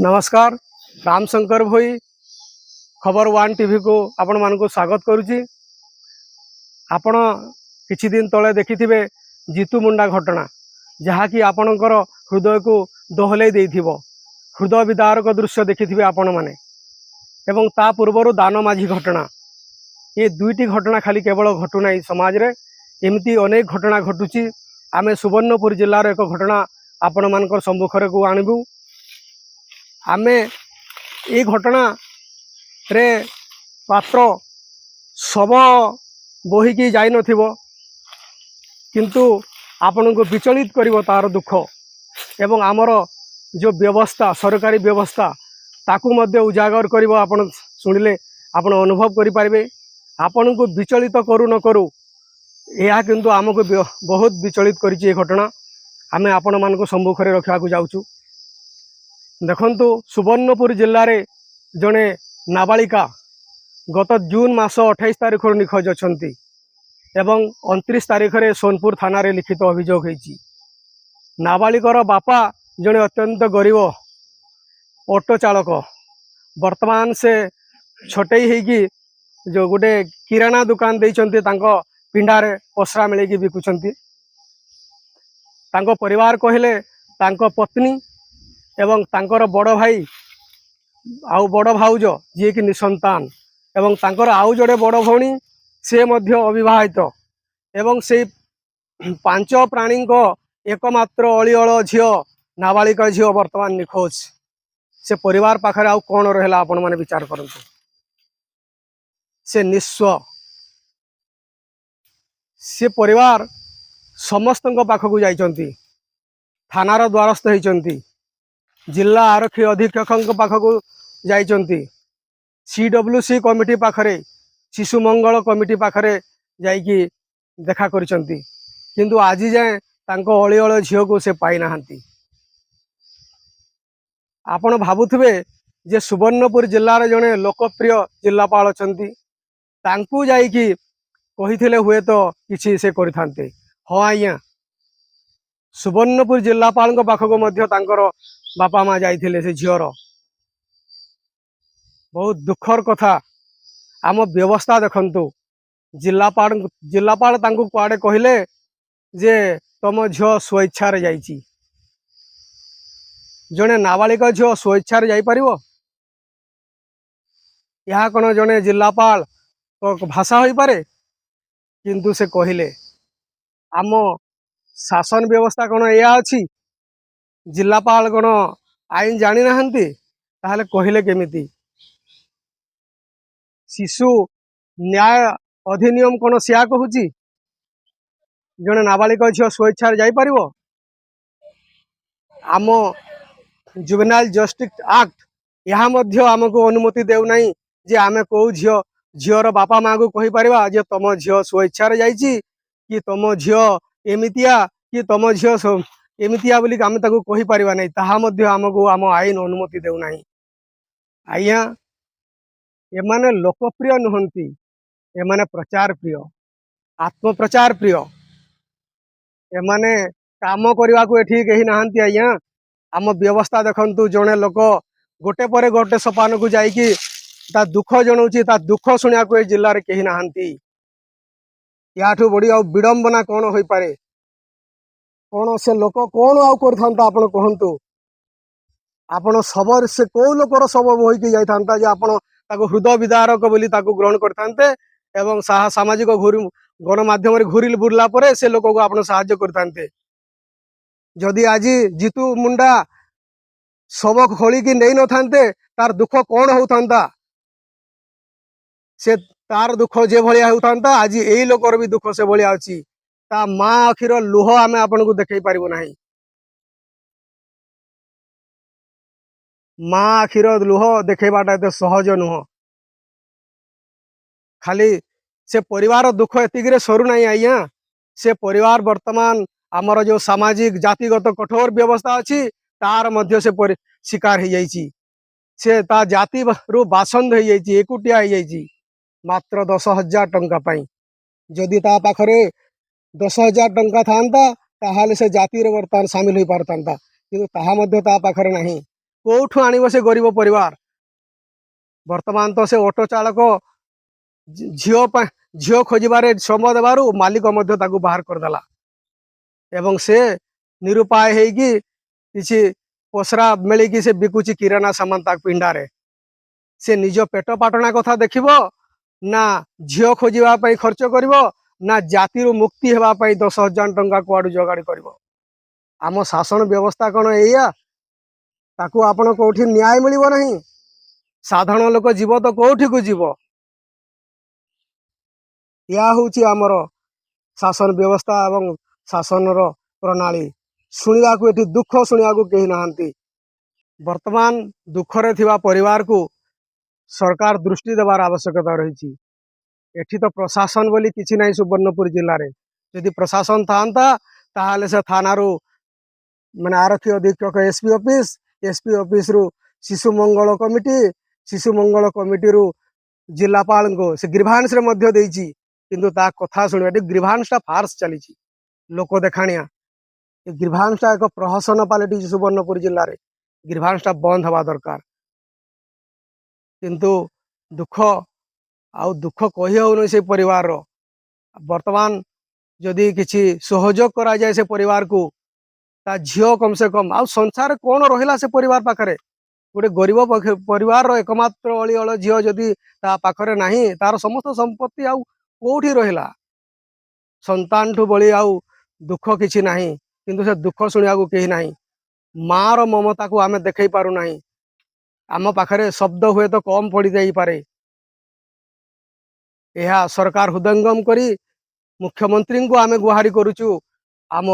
ନମସ୍କାର, ରାମଶଙ୍କର ଭୋଇ ଖବର ୱାନ୍ ଟିଭିକୁ ଆପଣମାନଙ୍କୁ ସ୍ୱାଗତ କରୁଛି। ଆପଣ କିଛି ଦିନ ତଳେ ଦେଖିଥିବେ ଜିତୁ ମୁଣ୍ଡା ଘଟଣା, ଯାହାକି ଆପଣଙ୍କର ହୃଦୟକୁ ଦୋହଲେଇ ଦେଇଥିବ। ହୃଦୟ ବିଦାରକ ଦୃଶ୍ୟ ଦେଖିଥିବେ ଆପଣମାନେ। ଏବଂ ତା ପୂର୍ବରୁ ଦାନ ମାଝୀ ଘଟଣା। ଏ ଦୁଇଟି ଘଟଣା ଖାଲି କେବଳ ଘଟୁନାହିଁ, ସମାଜରେ ଏମିତି ଅନେକ ଘଟଣା ଘଟୁଛି। ଆମେ ସୁବର୍ଣ୍ଣପୁର ଜିଲ୍ଲାର ଏକ ଘଟଣା ଆପଣମାନଙ୍କର ସମ୍ମୁଖକୁ ଆଣିବୁ। ଆମେ ଏଇ ଘଟଣାରେ ପାତ୍ର ଶବ ବୋହିକି ଯାଇନଥିବ, କିନ୍ତୁ ଆପଣଙ୍କୁ ବିଚଳିତ କରିବ ତାର ଦୁଃଖ ଏବଂ ଆମର ଯେଉଁ ବ୍ୟବସ୍ଥା, ସରକାରୀ ବ୍ୟବସ୍ଥା, ତାକୁ ମଧ୍ୟ ଉଜାଗର କରିବ। ଆପଣ ଶୁଣିଲେ ଆପଣ ଅନୁଭବ କରିପାରିବେ। ଆପଣଙ୍କୁ ବିଚଳିତ କରୁ ନ କରୁ, ଏହା କିନ୍ତୁ ଆମକୁ ବହୁତ ବିଚଳିତ କରିଛି। ଏ ଘଟଣା ଆମେ ଆପଣମାନଙ୍କ ସମ୍ମୁଖରେ ରଖିବାକୁ ଯାଉଛୁ। ଦେଖନ୍ତୁ, ସୁବର୍ଣ୍ଣପୁର ଜିଲ୍ଲାରେ ଜଣେ ନାବାଳିକା ଗତ ଜୁନ୍ ମାସ 28 ତାରିଖରୁ ନିଖୋଜ ଅଛନ୍ତି ଏବଂ 29 ତାରିଖରେ ସୋନପୁର ଥାନାରେ ଲିଖିତ ଅଭିଯୋଗ ହେଇଛି। ନାବାଳିକର ବାପା ଜଣେ ଅତ୍ୟନ୍ତ ଗରିବ ଅଟୋ ଚାଳକ। ବର୍ତ୍ତମାନ ସେ ଛଟେଇ ହେଇକି ଯେଉଁ ଗୋଟେ କିରାଣା ଦୋକାନ ଦେଇଛନ୍ତି, ତାଙ୍କ ପିଣ୍ଡାରେ ପସରା ମିଳେଇକି ବିକୁଛନ୍ତି। ତାଙ୍କ ପରିବାର କହିଲେ ତାଙ୍କ ପତ୍ନୀ ଏବଂ ତାଙ୍କର ବଡ଼ ଭାଇ ଆଉ ବଡ଼ ଭାଉଜ, ଯିଏକି ନିସନ୍ତାନ, ଏବଂ ତାଙ୍କର ଆଉ ଜଣେ ବଡ଼ ଭଉଣୀ, ସେ ମଧ୍ୟ ଅବିବାହିତ। ଏବଂ ସେଇ ପାଞ୍ଚ ପ୍ରାଣୀଙ୍କ ଏକମାତ୍ର ଅଳିଅଳ ଝିଅ, ନାବାଳିକା ଝିଅ ବର୍ତ୍ତମାନ ନିଖୋଜ। ସେ ପରିବାର ପାଖରେ ଆଉ କ'ଣ ରହିଲା, ଆପଣମାନେ ବିଚାର କରନ୍ତୁ। ସେ ନିଃସ୍ୱ। ସେ ପରିବାର ସମସ୍ତଙ୍କ ପାଖକୁ ଯାଇଛନ୍ତି, ଥାନାର ଦ୍ୱାରସ୍ଥ ହେଇଛନ୍ତି, ଜିଲ୍ଲା ଆରକ୍ଷୀ ଅଧୀକ୍ଷକଙ୍କ ପାଖକୁ ଯାଇଛନ୍ତି, ସିଡବ୍ଲ୍ୟୁସି କମିଟି ପାଖରେ, ଶିଶୁ ମଙ୍ଗଳ କମିଟି ପାଖରେ ଯାଇକି ଦେଖା କରିଛନ୍ତି, କିନ୍ତୁ ଆଜି ଯାଏଁ ତାଙ୍କ ଅଳିଅଳ ଝିଅକୁ ସେ ପାଇନାହାନ୍ତି। ଆପଣ ଭାବୁଥିବେ ଯେ ସୁବର୍ଣ୍ଣପୁର ଜିଲ୍ଲାର ଜଣେ ଲୋକପ୍ରିୟ ଜିଲ୍ଲାପାଳ ଅଛନ୍ତି, ତାଙ୍କୁ ଯାଇକି କହିଥିଲେ ହୁଏତ କିଛି ସେ କରିଥାନ୍ତେ। ହଁ ଆଜ୍ଞା, ସୁବର୍ଣ୍ଣପୁର ଜିଲ୍ଲାପାଳଙ୍କ ପାଖକୁ ମଧ୍ୟ ତାଙ୍କର ବାପା ମା ଯାଇଥିଲେ ସେ ଝିଅର। ବହୁତ ଦୁଃଖର କଥା। ଆମ ବ୍ୟବସ୍ଥା ଦେଖନ୍ତୁ। ଜିଲ୍ଲାପାଳ ତାଙ୍କୁ କୁଆଡ଼େ କହିଲେ ଯେ ତମ ଝିଅ ସ୍ୱଇଚ୍ଛାରେ ଯାଇଛି। ଜଣେ ନାବାଳିକ ଝିଅ ସ୍ୱଇଚ୍ଛାରେ ଯାଇପାରିବ? ଏହା କ'ଣ ଜଣେ ଜିଲ୍ଲାପାଳ ଭାଷା ହୋଇପାରେ? କିନ୍ତୁ ସେ କହିଲେ। ଆମ ଶାସନ ବ୍ୟବସ୍ଥା କ'ଣ ଏଇଆ ଅଛି? ଜିଲ୍ଲାପାଳ କ'ଣ ଆଇନ ଜାଣିନାହାନ୍ତି? ତାହେଲେ କହିଲେ କେମିତି? ଶିଶୁ ନ୍ୟାୟ ଅଧିନିୟମ କ'ଣ ସେୟା କହୁଛି? ଜଣେ ନାବାଳିକ ଝିଅ ସ୍ୱଇଚ୍ଛାରେ ଯାଇପାରିବ? ଆମ ଜୁଭେନାଇଲ ଜଷ୍ଟିସ୍ ଆକ୍ଟ ଏହା ମଧ୍ୟ ଆମକୁ ଅନୁମତି ଦେଉନାହିଁ ଯେ ଆମେ କୋଉ ଝିଅର ବାପା ମାଆକୁ କହିପାରିବା ଯେ ତମ ଝିଅ ସ୍ୱଇଚ୍ଛାରେ ଯାଇଛି କି ତମ ଝିଅ ଏମିତିଆ କି ତମ ଝିଅ ଏମିତିଆ ବୋଲି ଆମେ ତାକୁ କହିପାରିବା ନାହିଁ। ତାହା ମଧ୍ୟ ଆମକୁ ଆମ ଆଇନ ଅନୁମତି ଦେଉନାହିଁ। ଆଜ୍ଞା, ଏମାନେ ଲୋକପ୍ରିୟ ନୁହନ୍ତି, ଏମାନେ ପ୍ରଚାର ପ୍ରିୟ, ଆତ୍ମପ୍ରଚାର ପ୍ରିୟ। ଏମାନେ କାମ କରିବାକୁ ଏଠି କେହି ନାହାନ୍ତି ଆଜ୍ଞା। ଆମ ବ୍ୟବସ୍ଥା ଦେଖନ୍ତୁ। ଜଣେ ଲୋକ ଗୋଟେ ପରେ ଗୋଟେ ସୋପାନକୁ ଯାଇକି ତା ଦୁଃଖ ଜଣାଉଛି, ତା ଦୁଃଖ ଶୁଣିବାକୁ ଏ ଜିଲ୍ଲାରେ କେହି ନାହାନ୍ତି। ୟାଠୁ ବଡ଼ି ଆଉ ବିଡ଼ମ୍ବନା କ'ଣ ହୋଇପାରେ? କ'ଣ ସେ ଲୋକ କ'ଣ ଆଉ କରିଥାନ୍ତା, ଆପଣ କୁହନ୍ତୁ। ଆପଣ ଶବ, ସେ କୋଉ ଲୋକର ଶବ ବୋହିକି ଯାଇଥାନ୍ତା ଯେ ଆପଣ ତାକୁ ହୃଦୟ ବିଦାରକ ବୋଲି ତାକୁ ଗ୍ରହଣ କରିଥାନ୍ତେ ଏବଂ ସାମାଜିକ ଘୁରି ଗଣମାଧ୍ୟମରେ ଘୁରି ବୁଲିଲା ପରେ ସେ ଲୋକକୁ ଆପଣ ସାହାଯ୍ୟ କରିଥାନ୍ତେ? ଯଦି ଆଜି ଜିତୁ ମୁଣ୍ଡା ଶବ ଖୋଳିକି ନେଇନଥାନ୍ତେ, ତାର ଦୁଃଖ କ'ଣ ହଉଥାନ୍ତା? ସେ ତାର ଦୁଃଖ ଯେ ଭଳିଆ ହେଉଥାନ୍ତା, ଆଜି ଏଇ ଲୋକର ବି ଦୁଃଖ ସେ ଭଳିଆ ଅଛି। ତା ମା ଆଖିର ଲୁହ ଆମେ ଆପଣଙ୍କୁ ଦେଖେଇ ପାରିବୁ ନାହିଁ। ମା ଆଖିର ଲୁହ ଦେଖେଇବାଟା ଏତେ ସହଜ ନୁହଁ। ଖାଲି ସେ ପରିବାର ଦୁଃଖ ଏତିକିରେ ସରୁନାହିଁ ଆଜ୍ଞା। ସେ ପରିବାର ବର୍ତ୍ତମାନ ଆମର ଯୋଉ ସାମାଜିକ ଜାତିଗତ କଠୋର ବ୍ୟବସ୍ଥା ଅଛି, ତାର ମଧ୍ୟ ସେ ଶିକାର ହେଇଯାଇଛି। ସେ ତା ଜାତିରୁ ବାସନ୍ଦ ହେଇଯାଇଛି, ଏକୁଟିଆ ହେଇଯାଇଛି, ମାତ୍ର 10,000 ଟଙ୍କା ପାଇଁ। ଯଦି ତା ପାଖରେ 10,000 ଟଙ୍କା ଥାନ୍ତା, ତାହେଲେ ସେ ଜାତିରେ ବର୍ତ୍ତମାନ ସାମିଲ ହୋଇପାରିଥାନ୍ତା, କିନ୍ତୁ ତାହା ମଧ୍ୟ ତା ପାଖରେ ନାହିଁ। କୋଉଠୁ ଆଣିବ ସେ ଗରିବ ପରିବାର? ବର୍ତ୍ତମାନ ତ ସେ ଅଟୋ ଚାଳକ ଝିଅ ପାଇଁ, ଝିଅ ଖୋଜିବାରେ ଶ୍ରମ ଦେବାରୁ ମାଲିକ ମଧ୍ୟ ତାକୁ ବାହାର କରିଦେଲା ଏବଂ ସେ ନିରୁପାୟ ହେଇକି କିଛି ପସରା ମେଳିକି ସେ ବିକୁଛି କିରାନା ସାମାନ ତା ପିଣ୍ଡାରେ। ସେ ନିଜ ପେଟ ପାଟଣା କଥା ଦେଖିବ ନା ଝିଅ ଖୋଜିବା ପାଇଁ ଖର୍ଚ୍ଚ କରିବ ନା ଜାତିରୁ ମୁକ୍ତି ହେବା ପାଇଁ 10,000 ଟଙ୍କା କୁଆଡୁ ଯୋଗାଡ଼ କରିବ? ଆମ ଶାସନ ବ୍ୟବସ୍ଥା କ'ଣ ଏଇଆ? ତାକୁ ଆପଣ କୋଉଠି ନ୍ୟାୟ ମିଳିବ ନାହିଁ। ସାଧାରଣ ଲୋକ ଯିବ ତ କୋଉଠିକୁ ଯିବ? ଏହା ହେଉଛି ଆମର ଶାସନ ବ୍ୟବସ୍ଥା ଏବଂ ଶାସନର ପ୍ରଣାଳୀ। ଶୁଣିବାକୁ ଏଠି ଦୁଃଖ ଶୁଣିବାକୁ କେହି ନାହାନ୍ତି। ବର୍ତ୍ତମାନ ଦୁଃଖରେ ଥିବା ପରିବାରକୁ ସରକାର ଦୃଷ୍ଟି ଦେବାର ଆବଶ୍ୟକତା ରହିଛି। ଏଠି ତ ପ୍ରଶାସନ ବୋଲି କିଛି ନାହିଁ ସୁବର୍ଣ୍ଣପୁର ଜିଲ୍ଲାରେ। ଯଦି ପ୍ରଶାସନ ଥାନ୍ତା, ତାହେଲେ ସେ ଥାନାରୁ ମାନେ ଆରକ୍ଷୀ ଅଧୀକ୍ଷକ, ଏସ୍ପି ଅଫିସ, ଏସ୍ପି ଅଫିସରୁ ଶିଶୁ ମଙ୍ଗଳ କମିଟି, ଶିଶୁ ମଙ୍ଗଳ କମିଟିରୁ ଜିଲ୍ଲାପାଳଙ୍କୁ ସେ ଗ୍ରିଭାନ୍ସରେ ମଧ୍ୟ ଦେଇଛି, କିନ୍ତୁ ତା କଥା ଶୁଣିବା ଏଠି ଗ୍ରିଭାନ୍ସଟା ଫାର୍ସ ଚାଲିଛି, ଲୋକ ଦେଖାଣିଆ। ଏ ଗ୍ରିଭାନ୍ସଟା ଏକ ପ୍ରହସନ ପାଲଟିଛି ସୁବର୍ଣ୍ଣପୁର ଜିଲ୍ଲାରେ। ଗ୍ରିଭାନ୍ସଟା ବନ୍ଦ ହେବା ଦରକାର। କିନ୍ତୁ ଦୁଃଖ ଆଉ ଦୁଃଖ କହି ହେଉନି ସେ ପରିବାରର। ବର୍ତ୍ତମାନ ଯଦି କିଛି ସହଯୋଗ କରାଯାଏ ସେ ପରିବାରକୁ, ତା ଝିଅ କମ ସେ କମ, ଆଉ ସଂସାର କ'ଣ ରହିଲା ସେ ପରିବାର ପାଖରେ? ଗୋଟେ ଗରିବ ପରିବାରର ଏକମାତ୍ର ଅଳିଅଳ ଝିଅ ଯଦି ତା ପାଖରେ ନାହିଁ, ତାର ସମସ୍ତ ସମ୍ପତ୍ତି ଆଉ କୋଉଠି ରହିଲା? ସନ୍ତାନଠୁ ବଳି ଆଉ ଦୁଃଖ କିଛି ନାହିଁ, କିନ୍ତୁ ସେ ଦୁଃଖ ଶୁଣିବାକୁ କେହି ନାହିଁ। ମାର ମମତାକୁ ଆମେ ଦେଖେଇ ପାରୁନାହିଁ। ଆମ ପାଖରେ ଶବ୍ଦ ହୁଏତ କମ ପଡ଼ିଯାଇପାରେ। ଏହା ସରକାର ହୃଦୟଙ୍ଗମ କରି ମୁଖ୍ୟମନ୍ତ୍ରୀଙ୍କୁ ଆମେ ଗୁହାରି କରୁଛୁ, ଆମ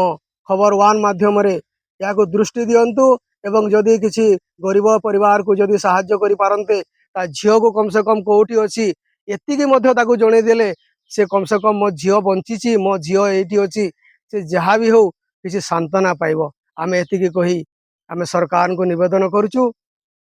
ଖବର ୱାନ୍ ମାଧ୍ୟମରେ ଏହାକୁ ଦୃଷ୍ଟି ଦିଅନ୍ତୁ ଏବଂ ଯଦି କିଛି ଗରିବ ପରିବାରକୁ ଯଦି ସାହାଯ୍ୟ କରିପାରନ୍ତେ, ତା ଝିଅକୁ କମ ସେ କମ କୋଉଠି ଅଛି ଏତିକି ମଧ୍ୟ ତାକୁ ଜଣେଇ ଦେଲେ ସେ କମ ସେ କମ ମୋ ଝିଅ ବଞ୍ଚିଛି, ମୋ ଝିଅ ଏଇଠି ଅଛି, ସେ ଯାହା ବି ହଉ କିଛି ସାନ୍ତ୍ୱନା ପାଇବ। ଆମେ ଏତିକି କହି ଆମେ ସରକାରଙ୍କୁ ନିବେଦନ କରୁଛୁ।